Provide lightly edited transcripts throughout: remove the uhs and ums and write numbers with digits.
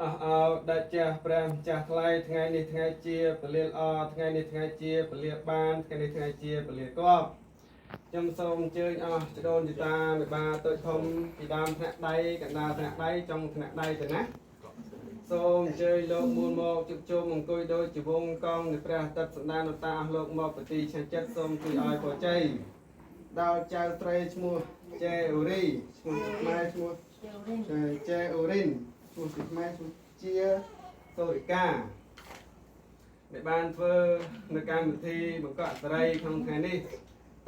អស់អោដាច់ចាស់ព្រះម្ចាស់ថ្លៃថ្ងៃនេះថ្ងៃជាពលាល្អថ្ងៃនេះថ្ងៃជាពលាបានថ្ងៃនេះថ្ងៃជាពលាកបខ្ញុំសូមអញ្ជើញអស់ចដូនចតាមេបាតូចធំពីដើមថ្នាក់ដៃកណ្ដាលថ្នាក់ដៃចុងថ្នាក់ដៃទៅណាសូមអញ្ជើញលោកមូលមកជួបជុំអង្គុយដូចជាវងកង់នៃព្រះអាទិត្យសន្តានតាអស់លោកមកប្រទីឆាចិត្តសូមជួយឲ្យពរជ័យដល់ចៅត្រីឈ្មោះចែអូរីឈ្មោះខ្មែរឈ្មោះចែអូរិនឈ្មោះជាខ្មែរឈ្មោះជាសូរិកាដែលបានធ្វើនៅកម្មវិធីបង្កក់សរីក្នុងថ្ងៃនេះ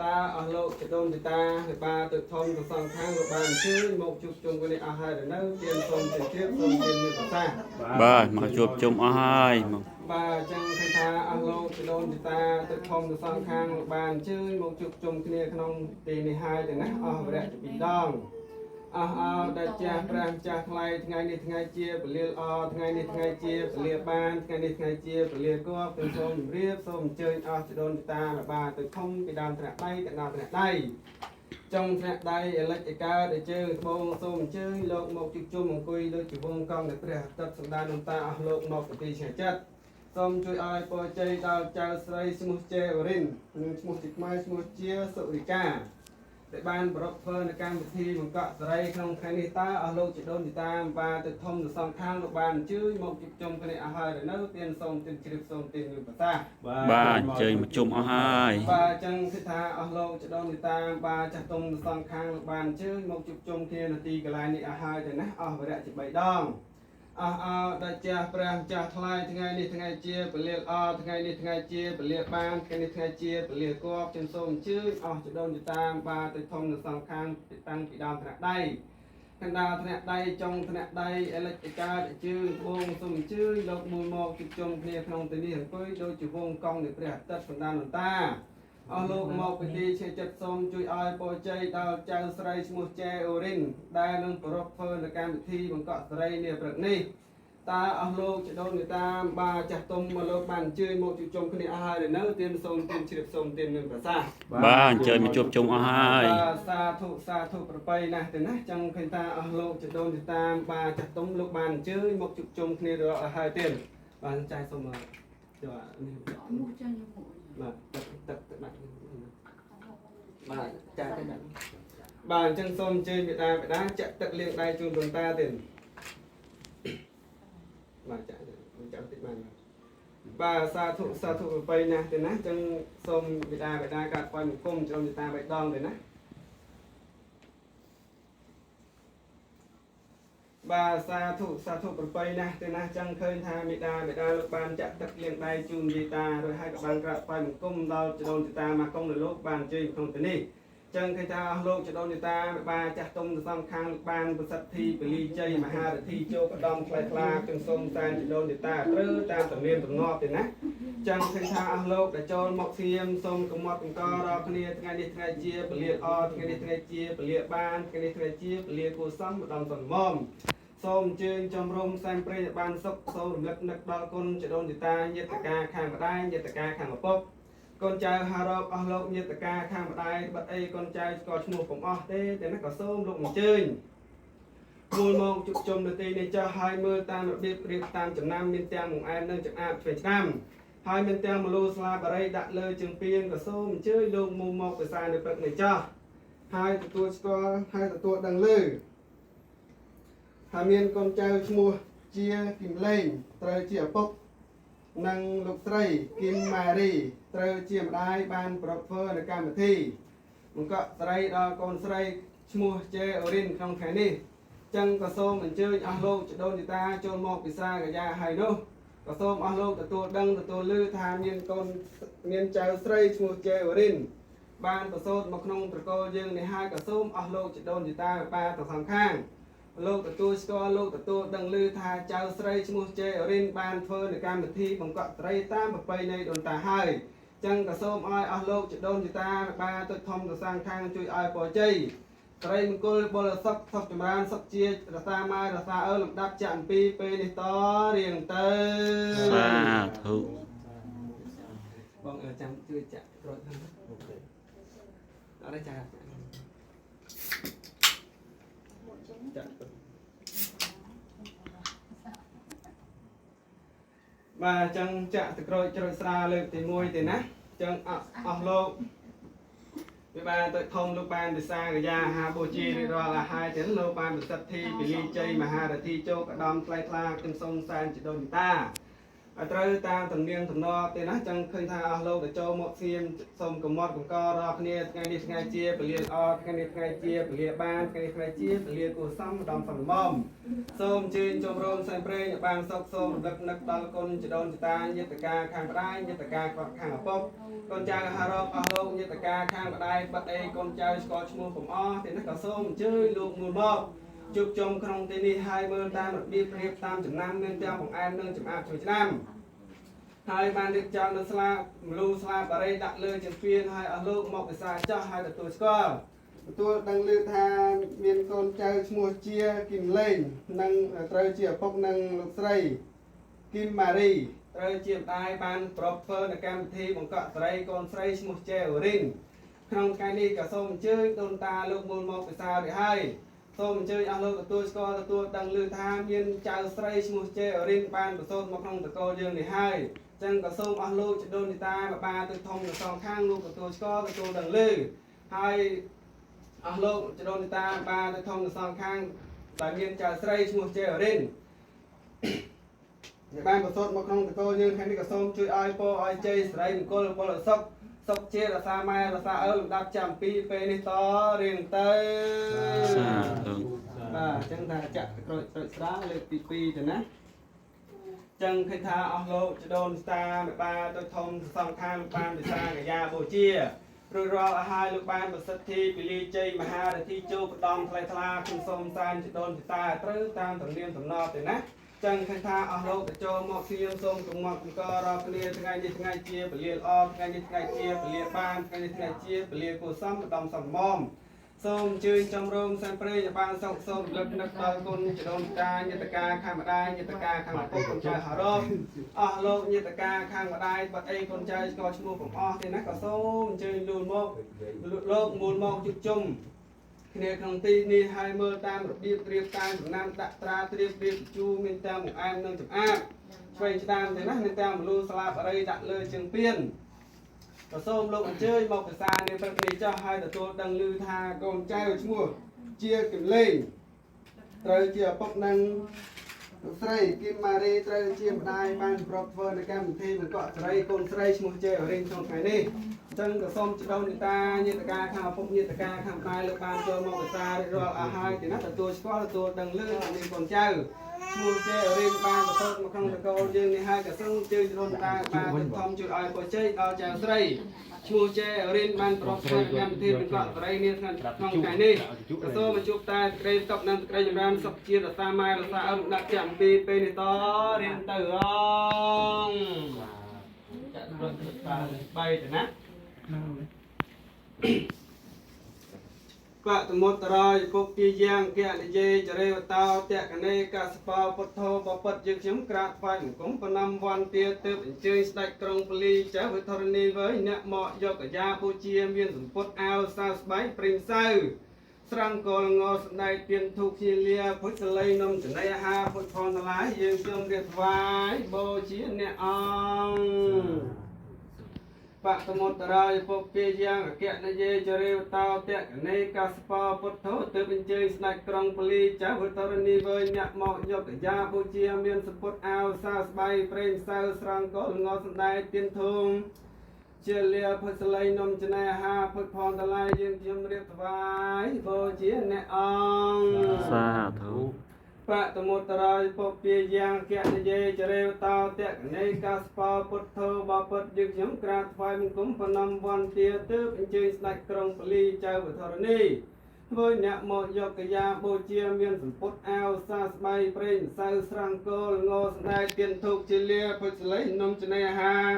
តើអស់លោកចដូនចតាវិបាទៅធំទៅសងខាងលោកបានអញ្ជើញមកជួបជុំគ្នាអស់ហើយនៅទៀនសូមជម្រាបសូមទានមានប្រសាសន៍ បាទមកជួបជុំអស់ហើយមក បាទអញ្ចឹងឃើញថាអស់លោកចដូនចតាទៅធំទៅសងខាងលោកបានអញ្ជើញមកជួបជុំគ្នាក្នុងទីនេះហើយទៅណាអស់វរៈជាពីរដងអស់អោដែលចាស់ព្រះម្ចាស់ថ្លៃថ្ងៃនេះថ្ងៃជាពលាល្អថ្ងៃនេះថ្ងៃជាពលាបានថ្ងៃនេះថ្ងៃជាពលាគប់ខ្ញុំសូមជម្រាបសូមអញ្ជើញអស់ចដូនចតាបាទទៅធំពីដើមថ្នាក់ដៃកណ្ដាលថ្នាក់ដៃចុងថ្នាក់ដៃអលិចឯកើតឯជើងត្បូងសូមអញ្ជើញលោកមកជួបជុំអង្គុយដូចជាវងកង់នៃព្រះអាទិត្យសម្ដាននំតាអស់លោកមកប្រទីឆ្ងាយចិត្តសូមជួយឲ្យពរជ័យដល់ចៅស្រីឈ្មោះជេអូរិននិងឈ្មោះជាខ្មែរឈ្មោះជាសុរិកាដែលបានប្រពធ្វើនៅកម្មវិធីបង្កក់សរីក្នុងថ្ងៃនេះតើអស់លោកជាដូនជីតាបាទទៅធំទៅសងខាងលោកបានអញ្ជើញមកជួបជុំគ្នាអស់ហើយនៅទានសូមទានជ្រាបសូមទានមានប្រសាសន៍ បាទអញ្ជើញមកជុំអស់ហើយ បាទអញ្ចឹងគឺថាអស់លោកចដូនជីតាបាទចាស់ទុំទៅសងខាងលោកបានអញ្ជើញមកជួបជុំគ្នានៅទីកន្លែងនេះអស់ហើយទៅណាអស់វរៈជា3ដងអស់អោដល់ចាស់ព្រះម្ចាស់ថ្លៃថ្ងៃនេះថ្ងៃជាពលាល្អថ្ងៃនេះថ្ងៃជាពលាបានថ្ងៃនេះថ្ងៃជាពលាគប់ខ្ញុំសូមអញ្ជើញអស់ចដូនជីតាបាទទៅធំនៅសងខាងតាំងពីដើមថ្នាក់ដៃកណ្ដាលថ្នាក់ដៃចុងថ្នាក់ដៃអលិចឯកើតជើងត្បូងសូមអញ្ជើញលោកមូលមកជួបជុំគ្នាក្នុងទីនេះអង្គុយដូចជាវងកង់នៃព្រះអាទិត្យសម្ដាននតាអស់លោកមកពិធីឆេចិត្តសូមជួយឲ្យពរជ័យដល់ចៅស្រីឈ្មោះចែអូរិនដែលនឹងប្រពធ្វើនៅកម្មវិធីបង្កក់ស្រីនាព្រឹកនេះតើអស់លោកចដូនមេតាមបាចាស់ទុំមកលោកបានអញ្ជើញមកជួបជុំគ្នាអស់ហើយនៅទានសូមទានជ្រាបសូមទានមានប្រសាសន៍ បាទអញ្ជើញមកជួបជុំអស់ហើយ បាទសាធុសាធុប្របីណាស់ទៅណាចង់ឃើញថាអស់លោកចដូនចតាមបាទចាស់ទុំលោកបានអញ្ជើញមកជួបជុំគ្នារាល់អស់ហើយទៀតបាទចាយសូមចូលនេះបាទទឹកទឹកទឹកដាក់បាទចាយទៅដាក់បាទអញ្ចឹងសូមអញ្ជើញមេដាបេដាចាក់ទឹកលាងដៃជូនដូនតាទៀតបាទចាក់ចាក់តិចបានបាទសាធុសាធុប្របីណាស់ទៅណាអញ្ចឹងសូមមេដាបេដាកាត់ប៉ោយមង្គមជ្រុំចតាបៃដងទៅណា បាទសាធុសាធុប្របីណាស់ទៅណាចឹងឃើញថាមេដាមេដាលោកបានចាក់ទឹកលាងដៃជូនយាយតារួចហើយក៏បានក្រាបថ្វាយបង្គំដល់ចដូនចតាមកុងនៅលោកបានអញ្ជើញក្នុងទីនេះចឹងឃើញថាអស់លោកចដូនចតាមេបាចាស់ទុំទៅសងខាងលោកបានប្រសិទ្ធិពលីជ័យមហារទ្ធីចូលកដំថ្លៃថ្លាចឹងសូមសែនចដូនចតាត្រូវតាមទំនៀមទម្លាប់ទេណាចឹងឃើញថាអស់លោកដែលចូលមកសៀមសូមកុំត់អង្គរាល់គ្នាថ្ងៃនេះថ្ងៃជាពលាអថ្ងៃនេះថ្ងៃជាពលាបានថ្ងៃនេះថ្ងៃជាពលាគួសមម្ដងសំមសូមអញ្ជើញចំរុំសែនព្រេងឲ្យបានសុខសូមរំលឹកនឹកដល់គុណចដូនចតាញាតិកាខាងម្ដាយញាតិកាខាងឪពុកកូនចៅហារកអស់លោកញាតិកាខាងម្ដាយបាត់អីកូនចៅស្គាល់ឈ្មោះកុំអស់ទេតែនេះក៏សូមលោកអញ្ជើញមូលមកជុំជុំនៅទីនេះចាស់ហើយមើលតាមរបៀបរៀបតាមចំណាំមានទាំងបង្អែមនិងចង្អាបឆ្វេងឆ្ដាំហើយមានទាំងមលូស្លាបារីដាក់លើជើងពៀនក៏សូមអញ្ជើញលោកមូលមកពិសានៅព្រឹកនេះចាស់ហើយទទួលស្គាល់ហើយទទួលដឹងលើហើយមានកូនចៅឈ្មោះជាគឹមលេងត្រូវជាឪពុកនិងលោកស្រីគឹមម៉ារីត្រូវជាម្ដាយបានប្រពធ្វើនៅកម្មវិធីបង្កក់ស្រីដល់កូនស្រីឈ្មោះជេអូរិនក្នុងថ្ងៃនេះចឹងក៏សូមអញ្ជើញអស់លោកចដូនចតាចូលមកពិសាកាយាហើយនោះក៏សូមអស់លោកទទួលដឹងទទួលឮថាមានកូនមានចៅស្រីឈ្មោះជេអូរិនបានប្រសូតមកក្នុងត្រកូលយើងនេះហើយក៏សូមអស់លោកចដូនចតាបាទាំងសងខាងលោកទទួលស្គាល់លោកទទួលដឹងឮថាចៅស្រីឈ្មោះជេអូរិនបានធ្វើនៅកម្មវិធីបង្កក់ត្រីតាមប្រពៃណីដូនតាហើយចឹងក៏សូមឲ្យអស់លោកចដូនចតាបាទុចធំទៅសាងខាងជួយឲ្យពរជ័យត្រីមង្គលបុលសុខសុខចម្រើនសុខជារសាម៉ែរសាអើលំដាប់ចាក់អំពីពេលនេះតរៀងទៅ សាធុ បងចាំជួយចាក់ក្រូចហ្នឹង អូខេ អត់ទេចាចាក់ បាទអញ្ចឹងចាក់តក្រូចច្រូចស្រាលើកទី1ទេណាអញ្ចឹងអស់អស់លោកវាបានទៅធំលោកបានវិសាកយាអាហារបូជារៀបរាល់អាហារចឹងលោកបានប្រសិទ្ធិពលីជ័យមហារទ្ធីចូលកដំថ្លៃថ្លាខ្ញុំសូមសែនជីដូនជីតាឲ្យត្រូវតាមទំនៀមទម្លាប់ទេណាចឹងឃើញថាអស់លោកទៅចូលមកសៀមសូមកំត់កំករាល់គ្នាថ្ងៃនេះថ្ងៃជាពលាល្អថ្ងៃនេះថ្ងៃជាពលាបានថ្ងៃនេះថ្ងៃជាពលាគួសមម្ដងសំមុំ សូមអញ្ជើញចូលរួមសែនព្រេងឲ្យបានសុខសូមរំលឹកនឹកដល់គុណជីដូនជីតាញាតិកាខាងម្ដាយញាតិកាខាងឪពុកកូនចៅហារ៉ុបអស់លោកញាតិកាខាងម្ដាយបាត់អីកូនចៅស្គាល់ឈ្មោះពុំអស់ទេនេះក៏សូមអញ្ជើញលោកមូលមកជួបជុំក្នុងទីនេះហើយមើលតាមរបៀបរៀបតាមចំណាំមានទាំងបង្អែមនិងចំអាបជួយឆ្នាំហើយបានរៀបចំនៅស្លាមលូស្លាបារីដាក់លើចង្ពៀនហើយអស់លោកមកពិសាចោះហើយទទួលស្គាល់ ទទួលដឹងឮថាមានកូនចៅឈ្មោះជាគឹមលេងនិងត្រូវជាឪពុកនិងលោកស្រីគឹមម៉ារីត្រូវជាម្ដាយបានប្រពធ្វើនៅកម្មវិធីបង្កក់ស្រីកូនស្រីឈ្មោះជេអូរីនក្នុងថ្ងៃនេះក៏សូមអញ្ជើញដូនតាលោកមូលមកពិសារួចហើយសូមអញ្ជើញអស់លោកទទួលស្គាល់ទទួលដឹងឮថាមានចៅស្រីឈ្មោះជេអូរីនបានប្រសូតមកក្នុងតកូលយើងនេះហើយចឹងក៏សូមអស់លោកជីដូនជីតាបបាទៅធំទាំងសងខាងលោកទទួលស្គាល់ទទួលដឹងឮហើយ អស់លោកចដូនតាបាទៅធំទាំងសងខាងដែលមានចៅស្រីឈ្មោះជេអូរិនដែលបានប្រសូតមកក្នុងតកូលយើងថ្ងៃនេះក៏សូមជួយឲ្យពរឲ្យជ័យស្រីមង្គលពលសុខសុខជារសាម៉ែរសាឪលំដាប់ចាំពីពេលនេះតរៀងទៅ សាធុ បាទអញ្ចឹងថាចាក់ក្រូចក្រូចស្រាលើកទី2ទៅណាចឹងឃើញថាអស់លោកចដូនស្តាមេបាទៅធំសងខាងលោកបានវិសាកយាបូជារួចរាល់អស់ហើយលោកបានប្រសិទ្ធិពលីជ័យមហារទ្ធីចូលផ្ដំថ្លៃថ្លាខ្ញុំសូមសែនចដូនតាត្រូវតាមទំនៀមទម្លាប់ទេណាចឹងឃើញថាអស់លោកទៅចូលមកសៀមសូមកំងត់កំករាល់គ្នាថ្ងៃនេះថ្ងៃជាពលាល្អថ្ងៃនេះថ្ងៃជាពលាបានថ្ងៃនេះថ្ងៃជាពលាគួសមម្ដងសំមុំ សូមអញ្ជើញចំរោមសែនព្រេងឲ្យបានសុខសូមរំលឹកនឹកដល់គុណចដូនតាញាតិកាខាងម្ដាយញាតិកាខាងឪពុកកូនចៅហារ៉ុបអស់លោកញាតិកាខាងម្ដាយបាត់អីកូនចៅស្គាល់ឈ្មោះពុំអស់ទេណាក៏សូមអញ្ជើញលូនមកលោកមូលមកជួបជុំគ្នាក្នុងទីនេះហើយមើលតាមរបៀបរៀបតាមចំណាំដាក់ត្រាត្រៀបរៀបជូរមានតាមបង្អែមនិងចំអាបឆ្វេងស្ដាមទេណាមានតាមមលូស្លាបអរិយដាក់លើជើងពៀន ក៏សូមលោកអញ្ជើញមកភាសានាព្រឹកនេះចោះហើយទទួលដឹងឮថាកូនចៅឈ្មោះជាគឹមលេងត្រូវជាឪពុកនិងលោកស្រីគឹមម៉ារីត្រូវជាម្ដាយបានប្រពធ្វើនៅកម្មវិធីបង្កក់ស្រីកូនស្រីឈ្មោះជេអូរីនក្នុងថ្ងៃនេះអញ្ចឹងក៏សូមចដូនតាញាតិកាខាងឪពុកញាតិកាខាងម្ដាយលោកបានចូលមកភាសារៀបរាល់អស់ហើយទីណាទទួលស្គាល់ទទួលដឹងឮថាមានកូនចៅឈ្មោះជេអូរីនបានប្រសូតមកក្នុងតកូលយើងនេះហើយក៏សូមអញ្ជើញចដូនតាបានធំជួយឲ្យពរជ័យដល់ចៅស្រី ឈ្មោះចេរិនបានប្រកបកម្មវិធីបង្កក់ត្រីនេះក្នុងថ្ងៃនេះក៏សូមជួបតែក្តីតបនិងក្តីចម្រើនសុខជារសាម៉ែរសាឪដាក់ចាំពីពេលនេះតរៀនទៅអងចាក់រត់បានបីទៅណាបតមុត្តរយពុកជាយ៉ាងកនិយេចរេវតោតកនេកសបោពុទ្ធោបពុតយើងខ្ញុំក្រាបថ្វាយបង្គំប្រណម្យវន្តាទើបអញ្ជើញស្ដេចក្រុងពលីចៅវិធរនីវើយអ្នកមកយកកយាបូជាមានសម្ពុតអាវសាស្បែកព្រិញសៅស្រង់កលងស្ដែកទៀនធូបជាលាភុជលៃនំចំណីអាហារពុជផងថ្លៃយើងខ្ញុំរៀបថ្វាយបូជាអ្នកអង្គ បតមុត្តរាយពុព្វាយ៉ាងអគ្គនយេចរិវតោតកនេកសបោពុទ្ធោទើបអញ្ជើញស្ដេចក្រុងពលីចៅវតរនីវើយអ្នកមកយកកយាបូជាមានសម្ពុតអាវសាស្បៃប្រេងសៅស្រង់កលងសំដែទៀនធុងជាលាភុសលៃនំចំណេអាហារពុទ្ធផងតឡាយយើងខ្ញុំរៀបថ្វាយបូជាអ្នកអង្គ សាធុ បតមុត្តរាយពុព្វាយ៉ាងកនិយេចរិវតោតកនេកសបោពុទ្ធោបពុតយើងខ្ញុំក្រាបថ្វាយបង្គំប្រណម្យវន្តាទើបអញ្ជើញស្ដេចក្រុងពលីចៅវធរនីធ្វើអ្នកមកយកកយាបូជាមានសម្ពុតអាវសាស្បៃប្រេងសៅស្រង់កលងស្ដែកទៀនធូបជាលាភុជលៃនំចំណីអាហារ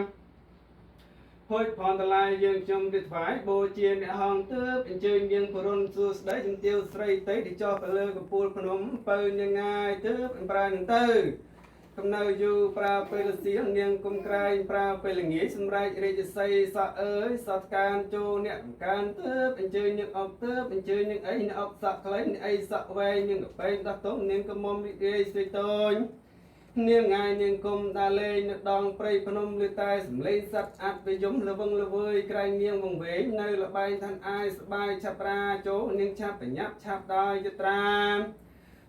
ហុចផងតឡាយយើងខ្ញុំទៅថ្វាយបូជាអ្នកហងទើបអញ្ជើញនាងបរុនសួស្ដីជំទាវស្រីតីដែលចុះទៅលើកំពូលភ្នំពៅនាងងាយទើបប្រើនឹងទៅកំណៅយូរប្រើពេលសៀងនាងគុំក្រែងប្រើពេលល្ងាចសម្រែករាជសីសក់អើយសត្វកានចូលអ្នកកំកានទើបអញ្ជើញនាងអុកទើបអញ្ជើញនាងអីអ្នកអុកសក់ខ្លីអ្នកអីសក់វែងនាងកបែងដោះតុងនាងកមុំរីករាយស្រីតូច នាងងាយនាងគុំដាលេងនៅដងព្រៃភ្នំឬតែសំលេងសត្វអាត់វិយមល្វឹងល្វើយក្រែងនាងវង្វេងនៅលបែងឋានអាយស្បាយឆាប់រាចូលនាងឆាប់បញ្ញាប់ឆាប់ដោយយត្រា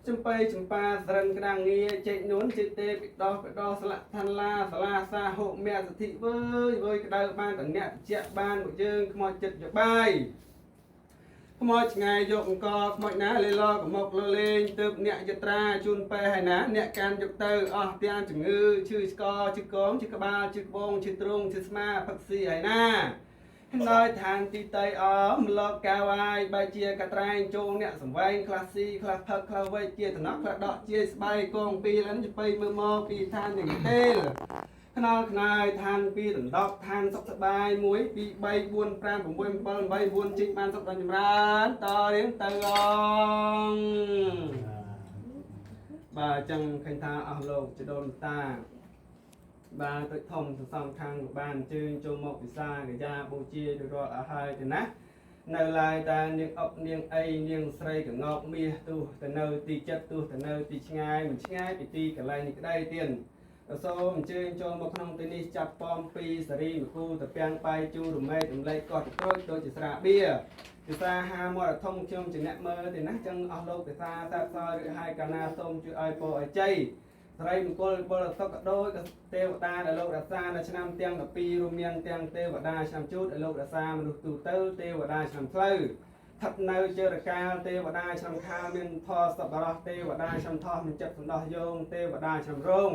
ចំបៃចំប៉ាសរិនក្តាំងងាចេកនួនចេកទេពិដោះពិដោះស្លាក់ឋានឡាសាលាសាហុមៈសទ្ធិវើយវើយក្តៅបានតអ្នកតិចបានមកយើងខ្មោចចិត្តយបាយ ខ្មោចឆ្ងាយយកអង្គខ្មោចណាលេឡកមកលលេងទើបអ្នកយត្រាជូនប៉ែហើយណាអ្នកកាន់យកទៅអស់ទាំងជំងឺឈឺស្កឈឺកងឈឺក្បាលឈឺក្បងឈឺទ្រូងឈឺស្មាផឹកស៊ីហើយណាហើយឋានទីតៃអមលោកកៅអាយបែជាកត្រែងចូលអ្នកសង្វែងខ្លះស៊ីខ្លះផឹកខ្លះវែកជាតំណក់ខ្លះដកជាស្បែកកងពីលិនចបៃមើលមកពីឋានយ៉ាងទេល ខ្នល់ខ្នើយឋានពីដណ្ដប់ឋានសុខសប្បាយ1 2 3 4 5 6 7 8 9ជីកបានសុខដល់ចម្រើនតរៀងទៅអងបាទអញ្ចឹងឃើញថាអស់លោកចដូនតាបាទទឹកធំសន្សំខាងក៏បានអញ្ជើញចូលមកពិសាកាយាបូជារួចរាល់អស់ហើយទៅណានៅឡើយតែនាងអុកនាងអីនាងស្រីកងោកមាសទោះទៅនៅទីចិត្តទោះទៅនៅទីឆ្ងាយមិនឆ្ងាយពីទីកន្លែងនេះក្តីទៀត សូមអញ្ជើញចូលមកក្នុងទីនេះចាប់ប៉មពីសារីមគូតពាំងបាយជូររមែករំលែកកោះតក្រូចដូចជាស្រាបៀរជាស្រាហាមរធំខ្ញុំជាអ្នកមើលទេណាចឹងអស់លោកទេសាសាបសោយឬហើយកាលណាសូមជួយឲ្យពរឲ្យជ័យស្រីមង្គលពលសុខក៏ដូចទេវតាដែលលោករក្សានៅឆ្នាំទាំង12រួមមានទាំងទេវតាឆ្នាំជូតដែលលោករក្សាមនុស្សទូទៅទេវតាឆ្នាំផ្លូវស្ថិតនៅជរកាលទេវតាឆ្នាំខាលមានធរសប្បុរសទេវតាឆ្នាំថោះមានចិត្តសន្តោសយោងទេវតាឆ្នាំរង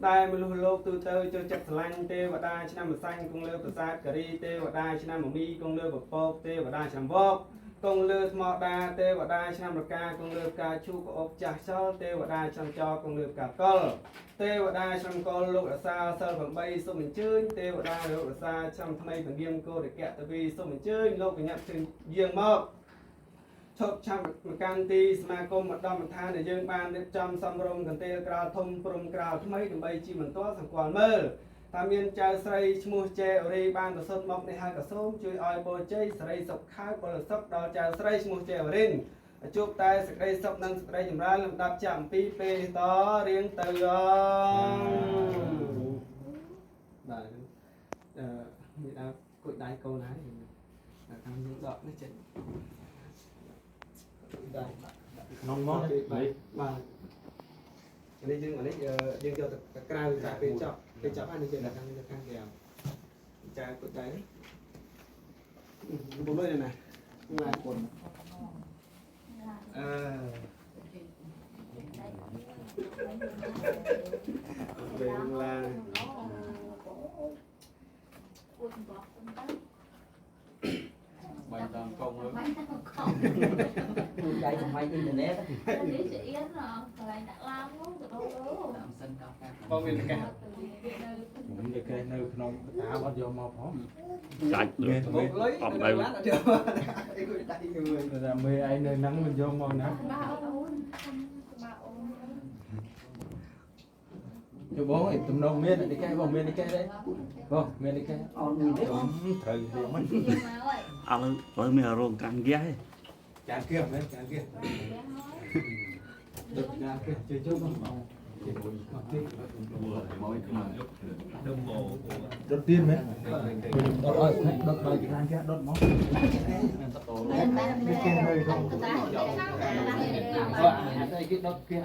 ដែលមនុស្សលោកទូទៅចូលចិត្តស្រឡាញ់ទេវតាឆ្នាំម្សាញ់គង់លើប្រាសាទការីទេវតាឆ្នាំមមីគង់លើពពកទេវតាឆ្នាំវកគង់លើថ្មដាទេវតាឆ្នាំរកាគង់លើផ្កាឈូកក្អុកចាស់ចោលទេវតាឆ្នាំចោគង់លើផ្កាកុលទេវតាឆ្នាំកុលលោករសាសិល8សូមអញ្ជើញទេវតាលោករសាឆ្នាំថ្មីពងៀមកោរកៈតវីសូមអញ្ជើញលោកកញ្ញាជើញយាងមក ឈប់ឆាំមកកាន់ទីសមាគមឧត្តមដ្ឋានដែលយើងបានរៀបចំសំរុំកន្ទេលក្រោលធំព្រំក្រោលថ្មីដើម្បីជាបន្ទាល់សង្កល់មើលតាមានចៅស្រីឈ្មោះចែអូរីបានប្រសូតមកនេះហើយក៏សូមជួយឲ្យពរជ័យស្រីសុខខៅពលសុខដល់ចៅស្រីឈ្មោះចែអូរីនជួបតែសេចក្តីសុខនិងសេចក្តីចម្រើនលំដាប់ចាប់អំពីពេលនេះតរៀងទៅអងបាទអឺមានដល់គួចដៃកូនហើយតាមយើងដកនេះចេញ ដែរ ក្នុងមក បាទបាទនេះយើងអានេះយើងយកទៅក្រៅតែពេលចប់ពេលចប់ហើយនេះយើងដាក់ខាងនេះខាងក្រៅចាគុតដែរបុលុយណាឡាគុនអឺពេលឡា បាញ់តាមកងលើ បាញ់តាមកង ដៃសម័យអ៊ីនធឺណិត នេះជាអៀនកន្លែងដាក់ឡាននោះទៅដល់លើ តាមសិនដល់ការ បងមានកែ ខ្ញុំទៅកេះនៅក្នុងតាអត់យកមកផង សាច់ដូច បុកលុយ អបដៅ ឡានអត់យកអីគុតដៃមួយ តែមេឯងនៅហ្នឹងមិនយកមកណា បាអូនបាអូន ចុះបងឯងទំនងមាននេះកេះបងមាននេះកេះទេបងមាននេះកេះ អត់មានទេ ត្រូវរៀងមិន មកហើយ ឥឡូវឥឡូវមានរោងកាន់ហ្គាសឯង ចានគៀមែនចានគៀដុតចានគៀជួយជួយបងអត់ទេដុតទៀនមែនដុតអត់ដុតបាយចានគៀដុតមក មែនមែនមែន អត់អាគេដុតគៀ